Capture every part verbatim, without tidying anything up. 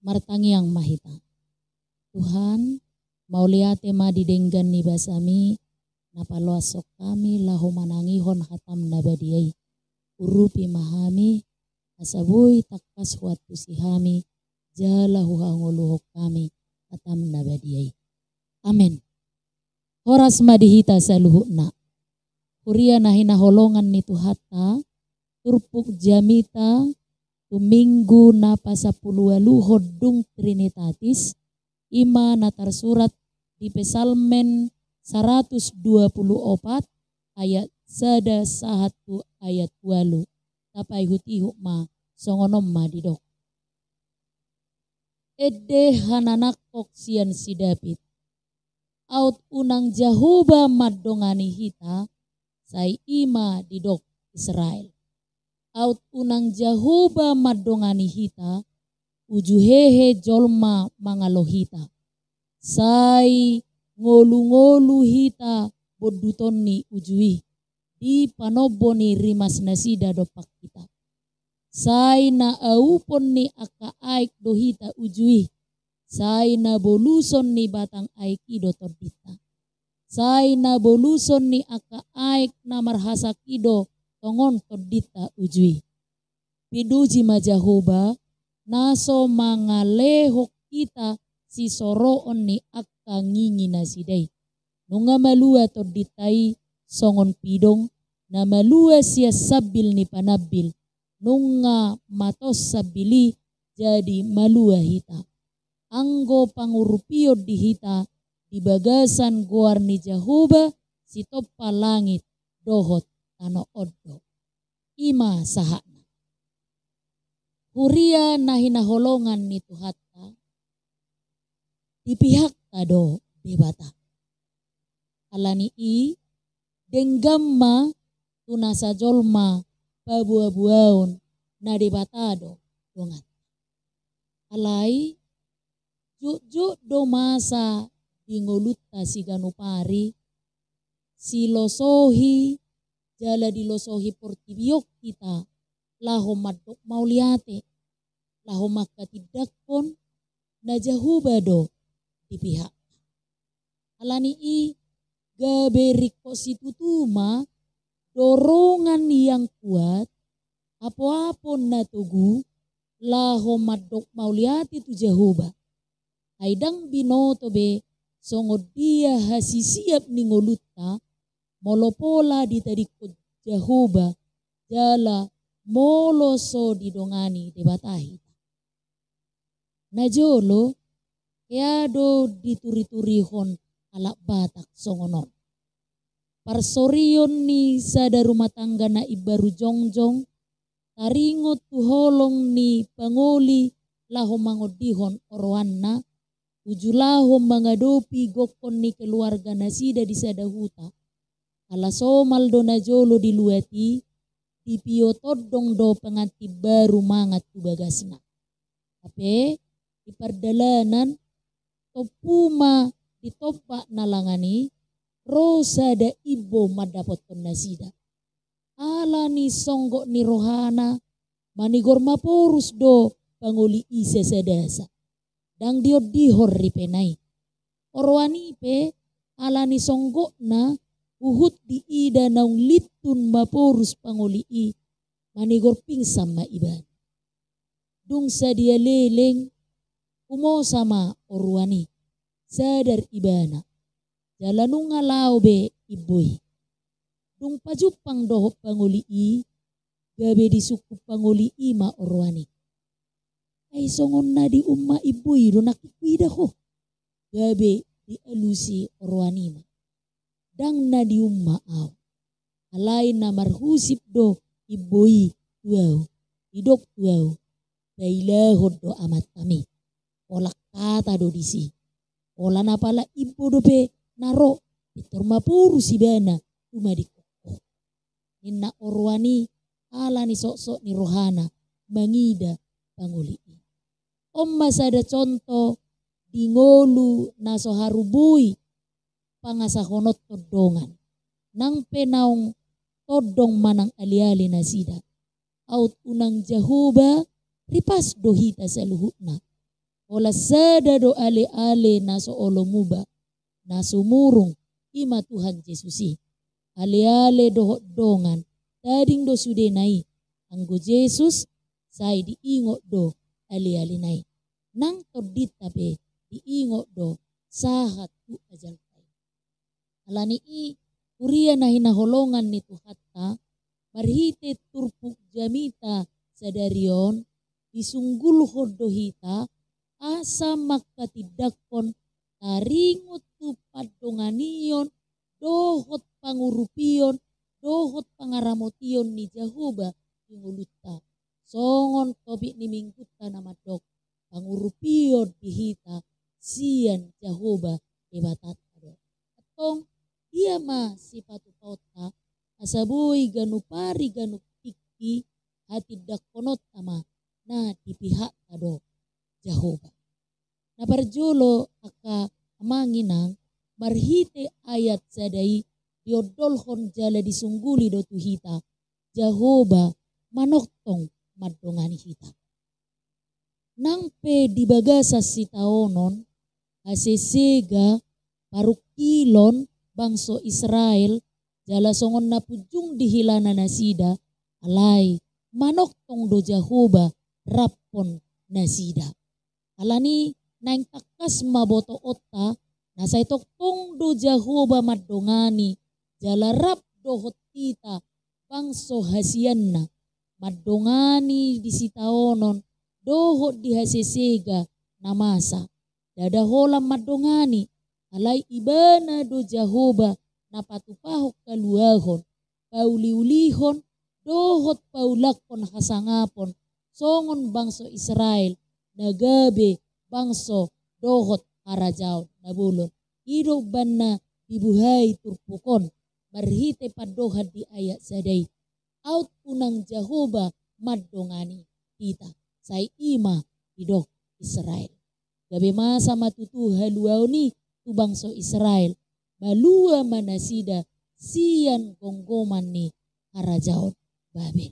Martangiang ma hita. Tuhan, mauliate ma di denggan ni basaMi, na paloashon hami laho manangihon hataM na badia i. Urupi ma hami, asa boi tangkas huantusi hami, jala huhangoluhon hami hataM na badia i. Amen. Horas ma di hita saluhutna. Huria na hinaholongan ni Tuhanta, turpuk jamita tu Minggu na pasampuluualuhon dung Trinitatis, i ma na tarsurat di Psalmen saratus dua pulu opat ayat sada sahat tu ayat ualu. Tapaihutihut ma, songon on ma didok. Ende hananangkok sian si Daud. Aut unang Jahowa mandongani hita, sai i ma didok Israel. Aut unang Jahowa mandongani hita, uju hehe jolma mangalo hita. Sai ngolungolu hita bonduton ni uju i, di panombo ni rimasnasida dompak hita. Sai na aupon ni angka aek do hita uju i, sai na boluson ni batang aek i do tondinta. Sai na boluson ni angka aek na marhasak i do tongon tondinta uju i. Pinuji ma Jahowa, na so mangalehon hita sisoroon ni angka nginginasida i. Nunga malua tondinta i songon pidong, na malua sian sambil ni panambil, nunga matos sambil i jadi malua hita. Anggo pangurupion di hita di bagasan goar ni Jahowa, sitompa langit dohot tano on do. I ma sahatna. Huria na hinaholongan ni Tuhanta, di pihakta do Debata. Ala ni i, denggan ma tu nasa jolma paboaboaon na Debata do donganta. Alai, jotjot do masa di ngolunta siganup ari, silosohi jala dilosohi portibi on hita, laho mandok mauliate, laho manghatindanghon na Jahowa do di pihakta. Ala ni i, gabe ringkot situtu ma dorongan yang kuat, apoapo na togu, laho mandok mauliate tu Jahowa. Ai ndang binoto be songon dia hasisiap ni ngolunta, molo pola ditadingkon Jahowa, jala molo so didongani Debata hita. Najolo, hea do dituriturihon halak Batak songon on. Parsorion ni sada rumah tangga na imbaru jongjong, taringot tu holong ni pangoli laho mangondihon oroanna, uju laho mangadopi gokhon ni keluarganasida di sada huta. Ala somal do najolo di luat i, dipio tondong do pengantin baru mangan tu bagasna. Hape, di pardalanan, tompu ma di tombak na langan i, ro sada imbo mandapothon nasida. Ala ni songgop ni rohana, manigor maporus do pangoli i sasadasa. Ndang diondihon ripena i. Oroan i pe, ala ni songgopna, huhut diida naung lintun maporus pangoli i, manigor pingsan ma ibana. Dung sadia leleng, humosa ma oroan i, sadar ibana. Jala nunga laho be imbo i. Dung pajumpang dohot pangoli i, gabe disungkun pangoli i ma oroan i. Ai songon na diumma imbo i do nangkin huida ho. Gabe dialusi oroan i ma. Ndang na diumma au. Alai na marhusip do imbo i tu au. Didok tu au. Pailahon do amantami. Holan hata do disi. Holan apala imbo dope na ro. Pintor maporus ibana. Tumadingkon ho. Ninna oroan i, ala ni soksok ni rohana, mangida pangoli i. On ma sada contoh di ngolu na so haru boi pangasahononhon dongan. Nang pe naung tondong manang aleale nasida. Aut unang Jahowa, ripas do hita saluhutna. Holan sada do ale-ale na so olo muba, na sumurung, i ma Tuhan Jesus i. Ale-ale dohot dongan, tading do sudena i. Anggo Jesus, sai diingot do ale-alena i. Nang tondinta pe diingot do sahat tu ajalta i. Alani i, huria na hinaholongan ni Tuhanta, marhite turpuk jamita sadari on, disunggulhon do hita, asa manghatindanghon taringot tu pandonganion, dohot pangurupion, dohot pangaramotion ni Jahowa di ngolunta. Songon topik ni minggunta na mandok, pangurupion di hita sian Jahowa Debatanta do. Antong, dia ma sipatupaonta, asa boi ganup ari ganup tingki, hatindangkononta ma na di pihakta do Jahowa. Na parjolo, angka amang inang, marhite ayat sada i diondolhon jala disungguli do tu hita, Jahowa manongtong mandongani hita. Nang pe di bagasan sitaonon, hasesega, parungkilon bangso Israel, jala songon na punjung dihilana nasida, alai manongtong do Jahowa raphon nasida. Alani naeng tangkas ma botoonta, na sai tongtong do Jahowa mandongani, jala rap dohot hita bangso hasianna, mandongani di sitaonon, dohot di hasesega na masa. Ndada holan mandongani, alai Ibana do Jahowa na patupahon haluaon, pauliulihon, dohot paulakhon hasangapon, songon bangso Israel, na gabe bangso dohot harajaon na bolon. I do umbahen na dibuhai turpuk on, marhite pandohan di ayat sada i. Aut unang Jahowa mandongani hita, sai i ma didok Israel. Gabe masa ma tutu haluaon i tu bangso Israel, malua ma nasida sian gomgoman ni harajaon Babel.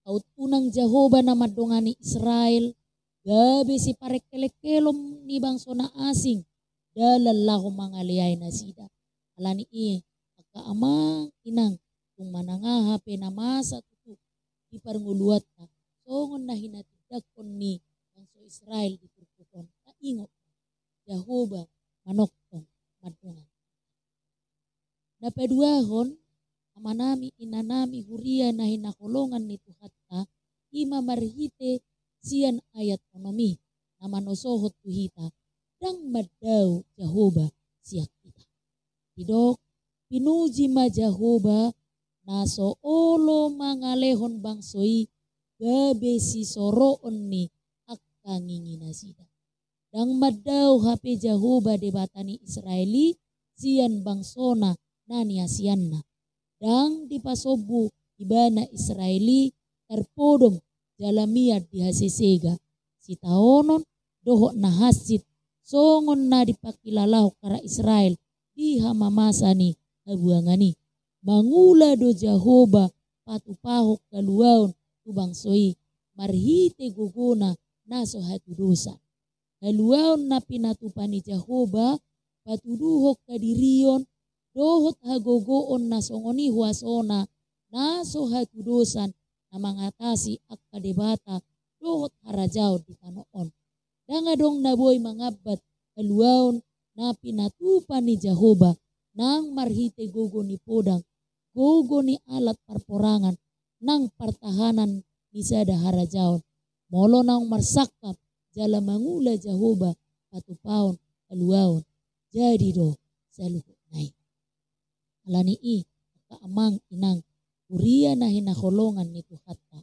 Aut unang Jahowa na mandongani Israel, gabe siparengkelengkelon ni bangso na asing, dalan laho mangaleai nasida. Alani i, angka amang inang, tung manang aha pe na masa tutu di parngoluanta, songon na hinatindangkon ni bangso Israel di turpuk on, taingot, Jahowa manongtong mandongani. Na paduahon, amanami, inanami, huria na hinaholongan ni Tuhanta, i ma marhite sian ayat onom i, na manosohon tu hita, ndang mandao Jahowa sian hita. Didok, pinuji ma Jahowa, na so olo mangalehon bangso i, gabe sisoroon ni angka ngingi nasida. Ndang mandao hape Jahowa Debata ni Israel i, sian bangsona na niasianna. Ndang dipasombu Ibana Israel i, tarpodom jala mian di hasesega. Sitaonon, dohot na hansit, songon na dipangkilalahon halak Israel, di hamamasa ni habuangan i. Mangula do Jahowa patupahon haluaon tu bangso i, marhite gogona na so hatudosan. Haluaon na pinatupa ni Jahowa, patuduhon hadirion, dohot hagogoon na songon i huasona, na so hatudosan, na mangatasi angka debata, dohot harajaon di tano on. Ndang adong na boi mangambat haluaon na pinatupa ni Jahowa, nang marhite gogo ni podang, gogo ni alat parporangan, nang partahanan ni sada harajaon. Molo naung marsangkap, jala mangula Jahowa patupahon haluaon, jadi do saluhutna i. Alani i, angka amang inang, huria na hinaholongan ni Tuhanta,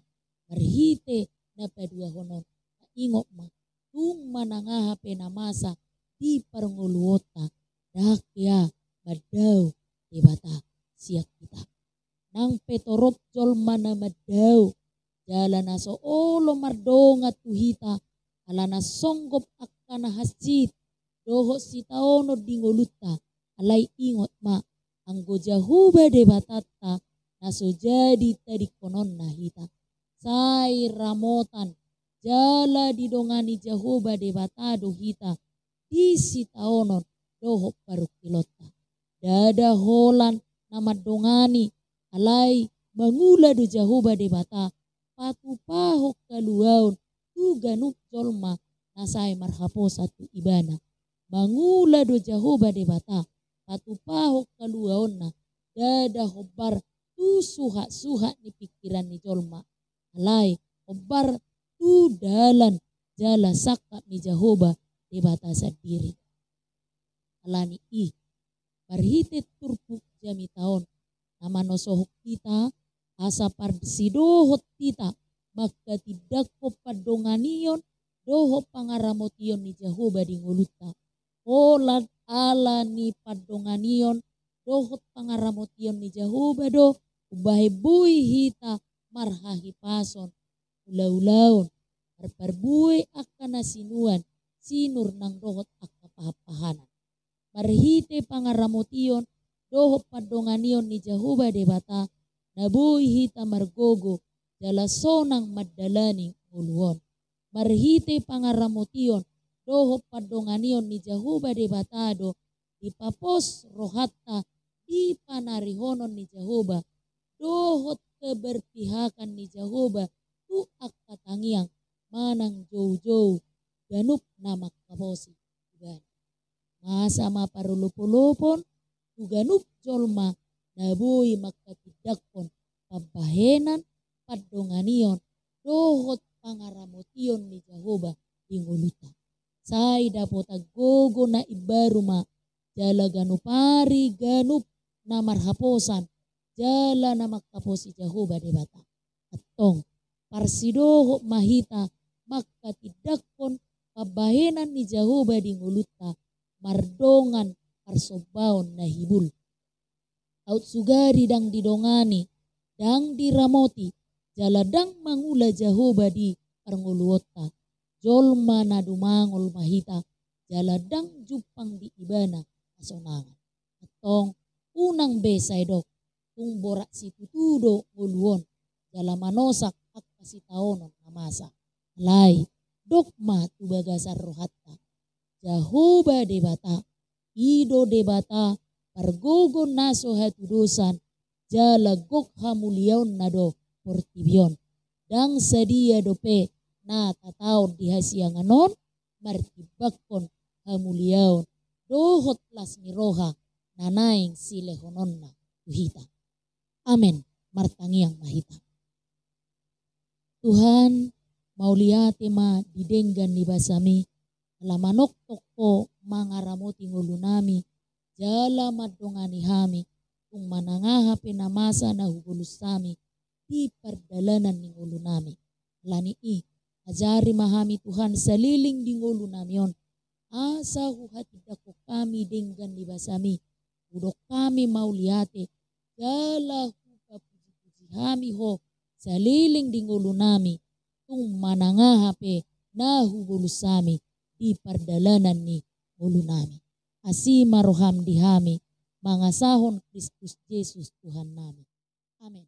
marhite na paduahon on, taingot ma, tung manang aha pe na masa di parngoluonta, ndang hea mandao Debata sian hita. Nang pe torop jolma na mandao, jala na so olo mardongan tu hita, ala na songgop angka na hansit, dohot sitaonon di ngolunta, alai ingot ma, anggo Jahowa Debatanta, na so jadi tadingkononna hita. Sai ramotan, Jala didongani Jahowa Debata do hita di sitaonon dohot parungkilonta. Ndada holan na mandongani, alai mangula do Jahowa Debata patupahon haluaon tu ganup jolma na sai marhaposan tu Ibana. Mangula do Jahowa Debata patupahon haluaonna, ndada hombar tu suhatsuhat ni pingkiran ni jolma, alai hombar tu dalan jala sangkap ni Jahowa Debata sandiri. Ala ni i, marhite turpuk jamita on na manosohon hita, asa parsidohot hita manghatindanghon pandonganion dohot pangaramotion ni Jahowa di ngolunta. Holan ala ni pandonganion dohot pangaramotion ni Jahowa do umbahen boi hita marhahipason, ulaulaon, marparbue angka na sinuan, sinur nang dohot angka pahanpahanan. Marhite pangaramotion dohot pandonganion ni Jahowa Debata, na boi hita margogo jala sonang mandalani ngolu on. Marhite pangaramotion dohot pandonganion ni Jahowa Debata do dipapos rohanta di panarihonon ni Jahowa dohot keberpihakan ni Jahowa tu angka tangiang manang joujou ganup na mangkaposi Ibana. Masa ma parolopolopon tu ganup jolma na boi manghatindanghon pambahenan, pandonganion dohot pangaramotion ni Jahowa di ngolunta. Sai dapotan gogo na imbaru ma, jala ganup ari ganup na marhaposan jala na mangkaposi Jahowa Debata. Antong, parsidohot ma hita manghatindanghon pambahenan ni Jahowa di ngolunta mardongan parsombaon na hibul. Aut sugari ndang didongani, ndang diramoti, jala ndang mangula Jahowa di parngoluonta, jolma na dumangol ma hita, jala ndang jumpang di Ibana hasonangan. Antong, unang be sai dok, tung borat situtu do ngolu on, jala manosak angka sitaonon na masa. Alai, dok ma tu bagasan rohanta: Jahowa Debata, i do Debata pargogo na so hatudosan, jala gok hamuliaonna do portibi on. Ndang sadia dope na tataon di hasiangan on martimbangkon hamuliaon dohot las ni roha na naeng silehononna tu hita. Amen. Martangiang ma hita. Tuhan, mauliate ma di denggan ni basaMi, ala manongtong Ho mangaramoti ngolunami, jala mandongani hami, tung manang aha pe na masa na hubolus hami di pardalanan ni ngolunami. Ala ni i, ajari ma hami Tuhan saleleng di ngolunami on, asa huhatindanghon hami denggan ni basaMi, hudok hami mauliate, jala hupapujipuji hami Ho saleleng di ngolunami, tung manang aha pe na hubolus hami di pardalanan ni ngolunami. Asi ma rohaM di hami, mangasahon Kristus Jesus Tuhannami. Amen.